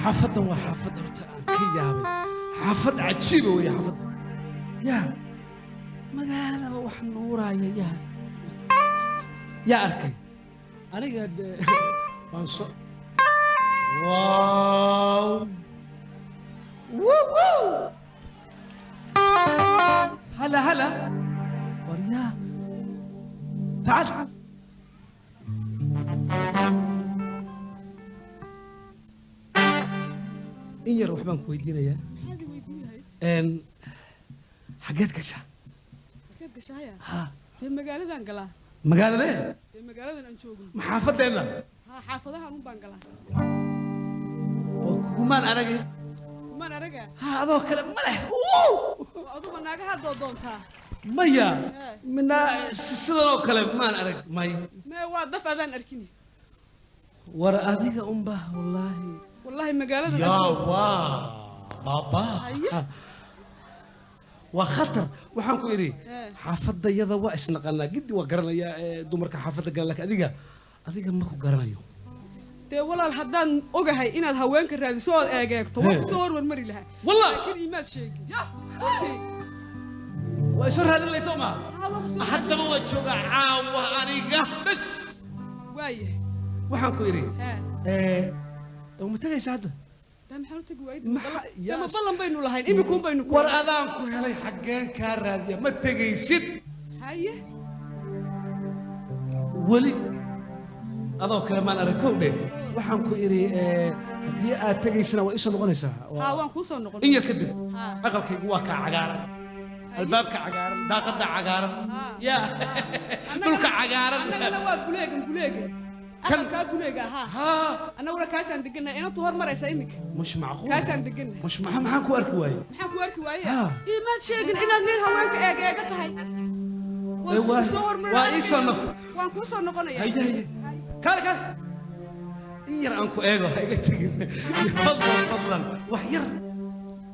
Xaafadan waa xaafad horta aan ka yaabay, xaafad cajiiba weeye xaafadda. Yaa magaaladaba wax nuuraaya, yaa arkay aniga dee waan soo wow wow wow, هلا هلا وريا، تعال تعال. In yar wax baan ku weydiinayaa. Maxaad i weydiin lahayd? Xaggeed gashaa? Halkeed gashahaya? Ha. Dee magaaladan galaa. Magaaladee? Dee magaaladan aan joogno. Ma xaafadeenna? Ha, xaafadahan un baan galaa. Oo kugumaan aragay. Kumaan araga? Ha, adoo kale ma leh. Oo aduba naagaha doontaa. Maya. Ee. Minaa sidan oo kale maan arag, may. Mee, waa daf adaan arkini. War adiga unba wallaahi. Wallaahi magaaladan yaa aan joogno. Waa baaba. Haye. Waa khatar, waxaan ku idhi Ee. xaafadayada waa isnaqanaa, giddi waa garanayaa ee dumarka xaafadda gala, laakiin adiga ma ku garanayo. Dee walaal, haddaan ogahay inaad haweenka raadiso ood eegeegto, waan Ee. kusoo hormarmari lahaa. Wallah. Laakiin imaad sheegin ya, okay. Waa iso raadinaysa ma? Haa, waan kusoo. Haddaba waa joogaa caawa aniga bas. Waayahay. Waxaan ku idhi hee. Ma tegaysa hadda? Daa maxaan u tegi waayey? Yaa. Dama ballan baynu lahayn, imikuun baynu ku War adaan ku helay, xaggeen kaa raadiya? Ma tegaysid. Haye. Weli adoo kale maan arag, kow dhe. Waxaan ku idhi haddii aad tegaysana waa isoo noqonaysaa. Haa, waan kuu soo noqon. In yar kadib. Haa. Aqalkaygu waa kaa cagaaran, albaabka cagaaran, daaqada cagaaran. Haa. Yaa dhulka cagaaran. Annagana waa buleegan, buleegan. Aqalkaa buleega, haa. Haa. Annaguna kaasaan degannahay, inantu hormaraysa iminka. Mush macquul. Kaasaan degannahay. Mush maxaan ku arki waayey? Maxaan ku arki waaye? Haa. Imaad sheegin inaad meel haweenka eeg eega tahay. Ee, soo hormarin. Waa ii soo noq- Waan kuu soo noqonaya. Haye haye, kaale kaale, in yar aan ku eego, ha iga tegin, fadlan fadlan, wax yar.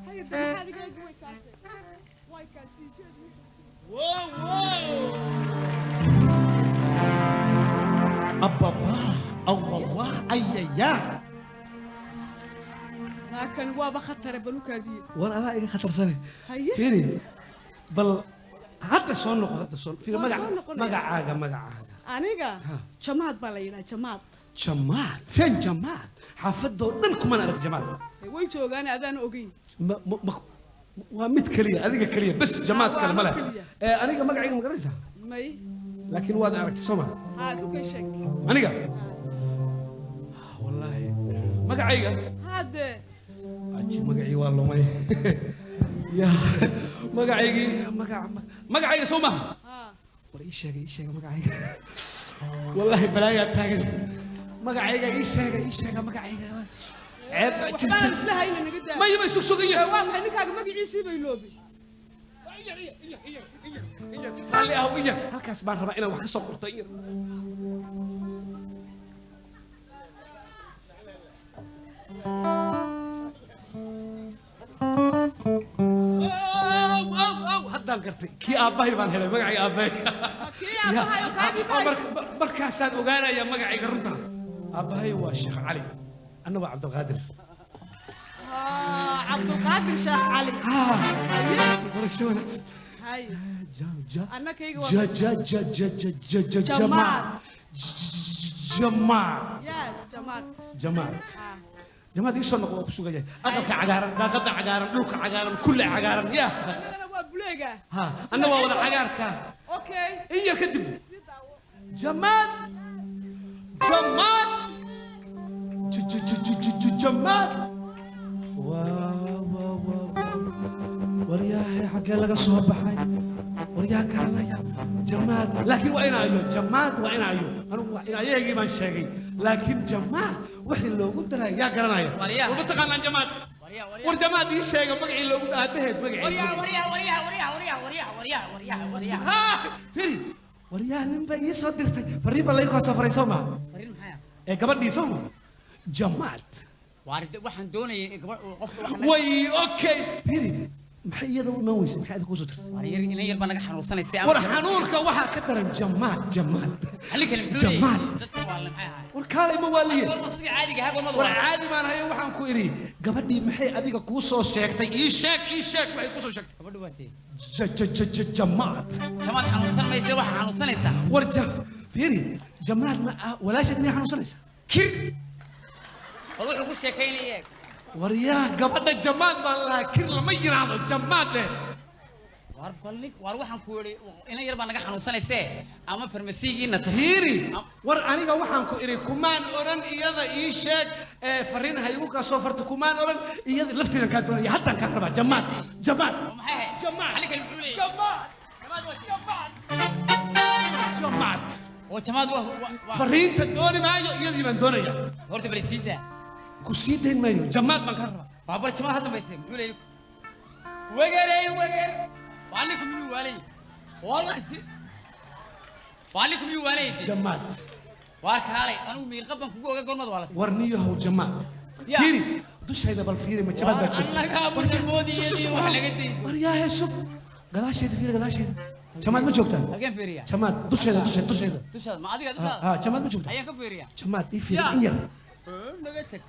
Haye, de maxaad iga eegi? Way kaase, way kaasii jeed. Wow wow, ababa awawa ayaya. Laakan waaba khatare balukaadiye. War adaa iga khatarsane. Haye. Fiiri, bal hadda soo noqo, hadda soo fiiri. Waan magac soo noqonaya. Magacaaga, magacaaga? Aniga? Ha. Jamaad baa la yidhaha, Jamaad. Jamaad fen jamaad, xaafadoo dhan kumaan arag jamaad. Way joogaan, adaan ogeyn. Ma waa mid keliya, adiga keliya bas, jamaad waa kale ma anoo leh. keliya. Aniga magacayga ma garanaysaa? May. Laakiin waad aragtay soo ma? Haa, isu kay sheeg. Aniga wallaahi magacayga haa dee. Aji, magacii waa lumay ya, magacaygii magacayga soo maha? Haa. War ii sheega, ii sheega magacayga, wallaahi balaayaa taagan. Magacayga ii sheega, ii sheega magacayga, ceeb baa Waxbaan jirta. Isla hayna, naga daa. Maya, may sug Ee, waa maxay ninkaaga magaciisii bay loobi? Raalli ahow, in yar halkaas baan rabaa inaan wax ka soo qorto, in yar. Ow, ow, ow, haddaan gartay, kii aabbahay baan helay, magacii aabbahay. Kii aabbahay oo kaagii Ah, baa. Markaasaan ogaanaya magacayga runta. Aabbahay waa Sheekh Cali, anna waa Cabdilqaadir. Haa, Cabdulqaadir Sheekh Cali. Haye. Barasho wanaagsan. Haye. Ja ja. Annakayga waa ja ja ja ja ja ja ja. Jamaad. Jamaad, Jamaad. Yes, Jamaad. Jamaad. Haa. Jamaad, ii soo noqo, waa ku sugaya. Aqalka cagaaran, daaqada cagaaran, dhulka cagaaran, kulle cagaaran ya. Annagana waa buleega. Ha, anna waa wada cagaarka. Okay. In yar kadib. Jamaad, Jamaad, Jamaad. Halkee laga soo baxay? War yaa garanaya Jamaad? Laakiin waa inaayo Jamaad, waa inaayo. Anigu waa inaayahaygii baan sheegay, laakiin Jamaad wixii loogu daray yaa garanaya? Waryaa. War ma taqaanaan Jamaad? Waryaa, waryaa. War Jamaad ii sheega magacii loogu aabaheed magacii. Waryaa, waryaa, waryaa, waryaa, waryaa, waryaa, waryaa, waryaa, waryaa. Ha, firi, waryaa, nin baa ii soo dirtay fariin baa laga soo faray, soo maa? Fariin maxay ah? Ee gabadhii, soo ma Jamaad? Waaride, waxaan doonayay gabadh qofka waxa Way, okay, firi, maxay iyada u imaan weysay? Maxay adiga kusoo dirtay? Waar yar, inan yar baa naga xanuunsanaysa. War xanuunka waxaa ka daran Jamaad, Jamaad. Xalli kale muxuu leeyahay? Jamaad. Dadka waa la maxay ahaay? War kaalay, ma waaliye? Goorma dadka caadiga ahaa, goormada War waa caadi baan hayo. Waxaan ku idhi gabadhii maxay adiga kuu soo sheegtay? Ii sheeg, ii sheeg waxay kuu soo sheegtay. Gabadhu waa tee? Jamaad. Jamaad xanuunsan mayse, waxa xanuunsanaysaa. War ja fiiri, Jamaad ma ah walaasheed miyay xanuunsanaysaa? Kir, bal wuxuu ku sheekaynaya. War yaa gabadha Jamaad baan lahaa, kir lama yiraahdo, Jamaad eh. Waar bal nin, waar waxaan ku idhi inan yar baa naga xanuunsanaysee ama farmasiigiina tus. Fiiri, war aniga waxaan ku idhi kumaan odhan iyada ii sheeg ee fariin ha igu kaa soo farto, kumaan odhan. Iyada lafteedan kaa doonaya, haddaan kaa rabaa Jamaad, Jamaad. Oo maxay ahayd? Jamaad. Xalli kale muxuu leeyahay? Jamaad. Jamaad waa tee? Jamaad, Jamaad. Oo jamaad waa Fariinta dooni maayo, iyadii baan doonaya. Horta bal sii daa. Ku sii dayn maayo, Jamaad baan kaa rabaa. Waa bal jamaad hadda mayse muxuu leeyahay? Wegerey, weger, waa ninka miyuu waalay? Wallahi si waa ninka miyuu waalay? Jamaad. Waar kaalay, anigu miirqab baan kugu oga, goormada waa la War niyahow, Jamaad. Ya. Fiiri dushayda, bal fiiri, ma jamaad baa joogta? Annagaa bumoodiyadii wax laga daydo. War yaahe, sug, gadaasheeda fiiri, gadaasheeda Jamaad ma joogtaa? Halkeen fiiriya? Jamaad dusheeda, dusheeda, dusheeda. Dushaada ma adiga dushaada? Ha, Jamaad ma joogtaa? Ayaan ka fiiriya. Jamaad ii fiiri. Ya. In yar. Naga tag.